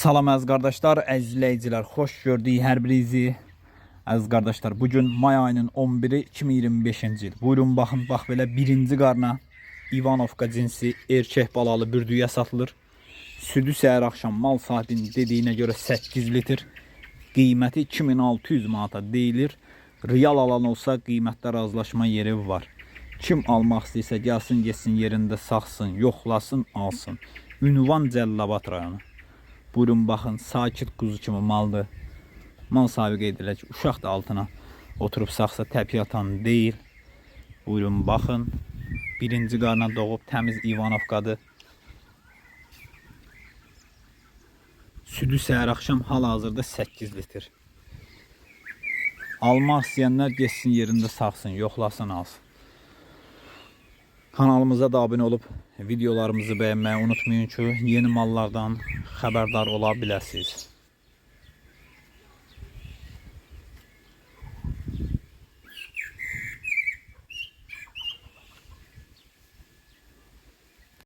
Salam əziz qardaşlar, əziz izləyicilər, xoş gördük hər birinizi. Əziz qardaşlar, bu gün may ayının 11-i 2025-ci il. Buyurun baxın, bax belə birinci qarna İvanovka cinsi erkək balalı bir düyə satılır. Südü səhər axşam mal sahibinin dediyinə görə 8 litr. Qiyməti 2600 manata deyilir. Real alan olsa qiymətdə razılaşma yeri var. Kim almaq istəyirsə gəlsin, getsin yerində saxsın, yoxlasın, alsın. Ünvan Cəllabad rayonu. Buyurun baxın, sakit quzu kimi maldır. Mal sahibi qeyd edir ki, uşaq da altına oturub saxsa təpiy atan deyil. Buyurun baxın. Birinci qarna doğub təmiz İvanovkadır. Südü səhər axşam hal-hazırda 8 litr. Almaq istəyənlər getsin yerində saxsın, yoxlasın, alsın. Kanalımıza da abunə olub videolarımızı bəyənməyi unutmayın ki, yeni mallardan xəbərdar ola biləsiniz.